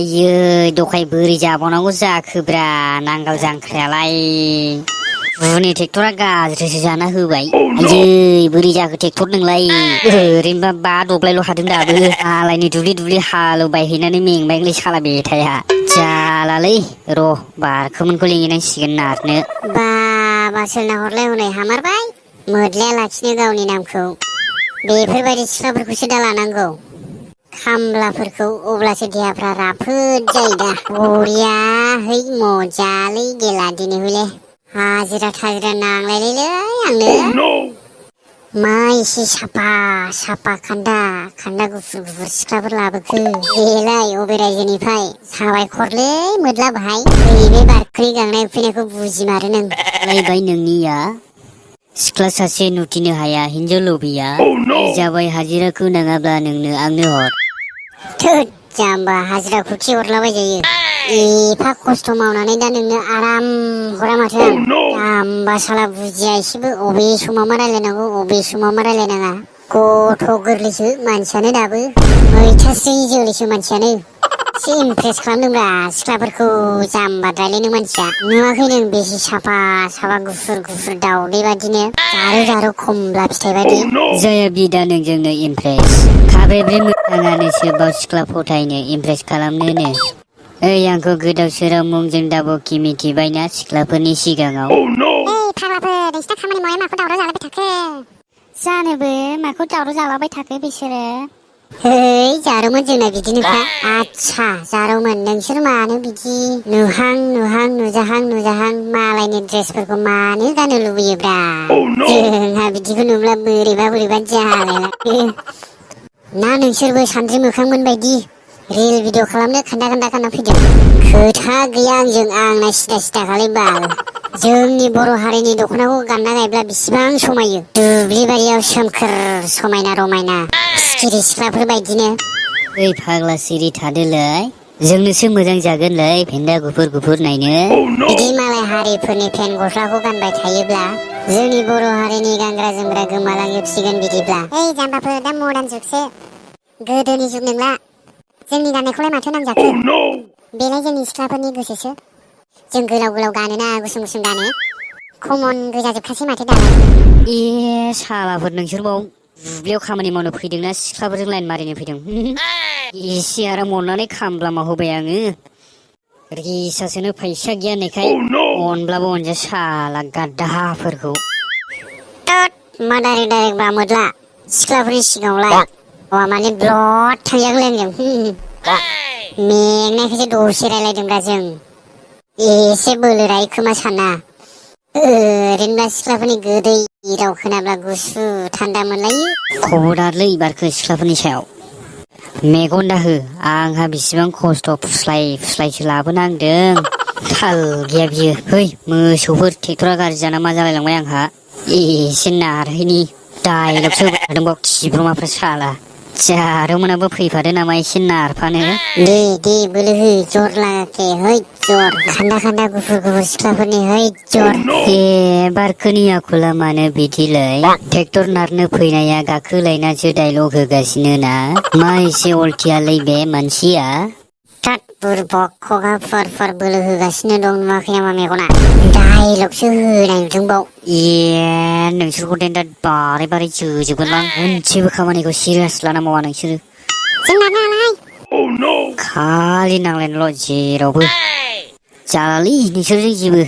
आयै दखाय बोरै जाबावनांगौ जाखोब्रा नांगाल जांख्रायालाय बुनि ट्रेक्टरा गाज्रिसो जाना होबाय आयै बोरै जाखो ट्रेक्टर नोंलाय ओरैनोबा 5 दब्लायल' हादों दाबो मालायनि दुब्लि हालेवबाय हैनानै मेंबायलै साला बेथाया जालालै र' बारखोमोनखौ लिंहैनांसिगोन नारनो बाबा सोरना हरलाय हनै हामारबाय मोदलाया लाखिनो गावनि नामखौ बेफोरबायदि सिख्लाफोरखौसो दा लानांगौ खामलाफोरखौ अब्लासो देहाफ्रा राफोद जायो दा बरियाहै मजालै गेला दिनै हयले हाजिरा थाजिरा नांलायलै आंनो मा एसे साफा खान्दा गुफुर सिख्लाफोर लाबोखो बेलाय अबे रायजोनिफ्राय साबायखरलै मोदला भाई नैबे बारख्रि गांनाय उखैनायखौ बुजिमारो नों लायबाय नोंनिया सिख्ला सासे नुथिनो हाया हिनजाव लबिया जाबाय हाजिराखौ नाङाब्ला नोंनो आंनो हर थोद जाम्बा हाजिराखौ खि हरलाबाय जायो एफा खस्थ' मावनानै दा नोंनो आराम हरा माथो आं जाम्बा साला बुजिया एसेबो अबे समाव मा रायलायनांगौ अबे समाव मा रायलायनाङा गथ' गोरलैसो मानसियानो दाबो मैथास्रि जोलैसो मानसियानो एसे इमप्रेस खालामदोंब्रा सिख्लाफोरखौ जाम्बाद्रायलै नों मानसिया नुवाखै नों बेसे साफा गुफुर दाउदै बादिनो जारौ खमला फिथाइ बादि जाया बिदा नोंजोंनो इमप्रेस खाब्रेब्रे मोजाङानोसो बाव सिख्ला फथायनो इमप्रेस खालामनोनो ओइ आंखौ गोदाव सोराव मुंजों दाबखि मिथिबायना सिख्लाफोरनि सिगाङाव फाग्लाफोर नोंसिना खामानि मावनाया माखौ दावराव जालाबाय थाखो जानोबो माखौ दावराव जालाबाय थाखो बिसोरो है जारौमोन जोंना बिदिनोखा आच्छा जारौमोन नोंसोर मानो बिदि नुहां नुजाहां मालायनि ड्रेसफोरखौ मानो गाननो लुबैयोब्रा जोंहा बिदिखौ नुब्ला बोरैबा जालायलाङो ना नोंसोरबो सानद्रि मोखांमोन बायदि रिल भिडिअ खालामनो खान्दा फैदों खोथा गैया आंजों आंना सिदा खालै बाल जोंनि बर' हारिनि दख'नाखौ गानना नायब्ला बिसिबां समायो दुब्लि बारियाव सोमखोर समायना रमायना सिखिरि सिख्लाफोर बायदिनो ओइ फाग्ला सिरि थादोलै जोंनोसो मोजां जागोनलै फेन्दा गुफुर नायनो बिदि मालाय हारिफोरनि फेन गस्लाखौ गानबाय थायोब्ला जोंनि बर' हारिनि गानग्रा जोमग्रा गोमालांजोबसिगोन बिदिब्ला ओइ जाम्बाफोर दा मदार्न जुगसो गोदोनि जुग नंला जोंनि गाननायखौलाय माथो नांजाखो बेलाय जोंनि सिख्लाफोरनि गोसोसो जों गोलाव गानोना गुसुं गानो कमन गोजाजोबखासै माथो दालाय ए सालाफोर नोंसोरबाव दुब्लियाव खामानि मावनो फैदोंना सिख्लाफोरजों लाइन मारिनो फैदों एसे आराम अननानै खामला मावहोबाय आङो रिसासोनो फैसा गैया होननायखाय अनब्लाबो अनजा साला गाद्दाहाफोरखौ मा डाइरेक्ट बा मोदला सिख्लाफोरनि सिगाङावलाय माने ब्लड थांजागोन आंजों मेंनायखौसो दसे रायलायदोंब्रा जों एसे बोलो राय खोमा साना ओरैनोबा सिख्लाफोरनि गोदै राव खोनाब्ला गुसु थान्दा मोनलायो खबरदारलै बारखो सिख्लाफोरनि सायाव मेगन दाहो आंहा बिसिबां खस्थ' फुस्लायसो लाबोनांदों थाल गैया बियो है मोसौफोर ट्रेक्टरा गाज्रि जाना मा जालायलांबाय आंहा एसे नारहैनि डाइलगसो होबाय थादों बाव खिब्रमाफ्रा साला जारौमोनाबो फैफादो नामा एसे नारफानो दे बोलो हो जर लागाखे है जर खान्दा गुफुर सिख्लाफोरनि है जर ए बारखोनि आखला मानो बिदिलै ट्रेक्टर नारनो फैनाया गाखोलायनासो डाइलग होगासिनो ना मा एसे अलटियालै बे मानसिया बुरबक खगा फर बोलो होगासिनो दं नुवाखै नामा मेगना डाइलगसो होनाय नुदोंबाव ए नोंसोरखौ देन दा बारे जोजोबगोनलां मोनसेबो खामानिखौ सिरियास लाना मावा नोंसोरो जोंना नालाय खालि नांलायनोल' जेरावबो जालालै नोंसोरजों जेबो